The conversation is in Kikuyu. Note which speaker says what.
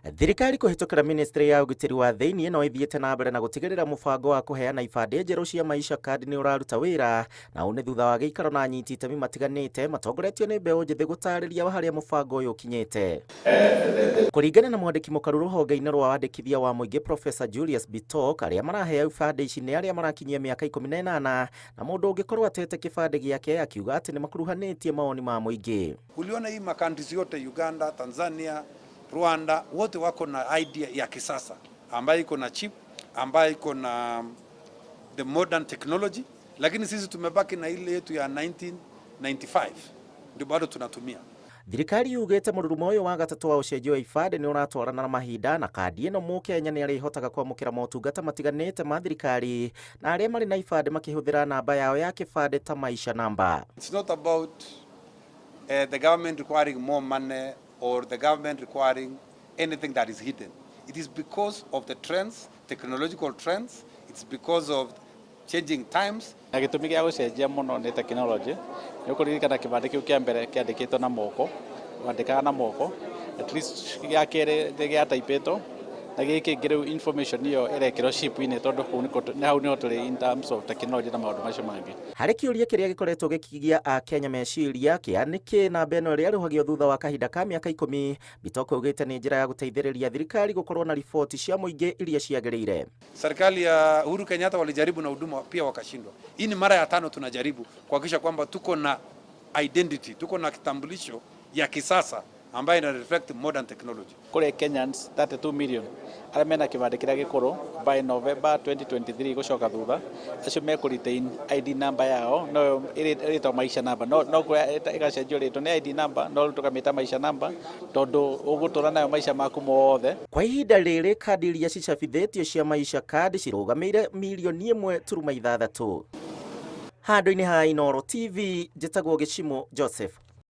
Speaker 1: Thirikari kũhĩtũkĩra ministry ya ũgitĩri wa thĩinĩ no ĩthiĩte na mbere na gũtigĩrĩra mũbango wa kũheana ibandĩ njerũ cia Maisha Card nĩ ũraruta wĩra, na ũũ nĩ thutha wa gĩikaro na anyiti itemi matiganĩte matongoretio nĩ mbeũ njĩthĩ gũtarĩria harĩa mũbango ũyũ ũkinyĩte. Kũringana na mwandĩki mũkaru rũhonge-inĩ rwa wandĩkithia wa mũingĩ Professor Julius Bitok, arĩa maraheo ibandĩ ici nĩ arĩa marakinyia mĩaka 18 na mũndũ ũngĩkorwo atete kĩbandĩ gĩake, akiuga atĩ nĩ makuruhanĩtie mawoni ma mũingĩ.
Speaker 2: Uliona hii macountries yote Uganda, Tanzania, Rwanda wote wako na idea ya kisasa ambayo iko na chip, ambayo iko na the modern technology, lakini sisi tumebaki na ile yetu ya 1995 ndio bado tunatumia.
Speaker 1: Thirikari yugĩte mũrurumo ũyũ wa gatatũ wa ũcenjio wa ibandĩ nĩ ũratwarana na mahinda, na kandi ĩno mũkenya nĩ arĩhotaga kwamũkĩra motungata matiganĩte ma thirikari, na arĩa marĩ na ibandĩ makĩhũthĩra namba yao ya kĩbandĩ ta Maisha Namba.
Speaker 2: It's not about the government requiring more money or the government requiring anything that is hidden. It is because of the trends, technological trends. It's because of changing times.
Speaker 3: Na gĩtũmi gĩa gũcenjia mũno nĩ tekinoronjĩ. Nĩ ũkũririkana kĩbandĩ kĩu kĩa mbere kĩandĩkĩtwo na moko, wandĩkaga na moko, at least gĩa kerĩ nĩ gĩataipĩtwo, na gĩkĩ kĩngĩ rĩu information ĩyo ĩrekĩrwo chip-inĩ, tondũ kũu nĩkuo hau nĩho tũrĩ in terms of technology na maũndũ macio mangĩ.
Speaker 1: Harĩ kĩũria kĩrĩa gĩkoretwo gĩkĩgia Akenya meciria kĩa nĩkĩ namba ĩno ĩrĩa ĩrũhagio thutha wa kahinda ka mĩaka 10, Bitok augĩte nĩ njĩra ya gũteithĩrĩria thirikari gũkorwo na riboti cia mũingĩ iria ciagĩrĩire.
Speaker 2: Serikali ya Uhuru Kenyatta walijaribu na huduma pia wakashindwa. Hii ni mara ya tano tunajaribu kuhakikisha kwamba tuko na identity, tuko na kitambulisho ya kisasa ambayo ina reflect modern technology.
Speaker 3: Kũrĩ Kenyans 32 million arĩa mena kĩbandĩ kĩrĩa gĩkũrũ by November 2023 gũcoka thutha, acio mekũ retain ID number yao, no ĩrĩtwo Maisha Namba, no ĩgacenjio rĩtwa nĩ ID number, no rĩu tũkamĩta Maisha Namba tondũ ũgũtũra nayo maica maku mothe.
Speaker 1: Kwa ihinda rĩrĩ, kandi iria cicabithĩtio cia Maisha Card cirũgamĩire 1.6 milioni. Handũ-inĩ ha Inooro TV, njĩtagwo Gĩcimũ Joseph.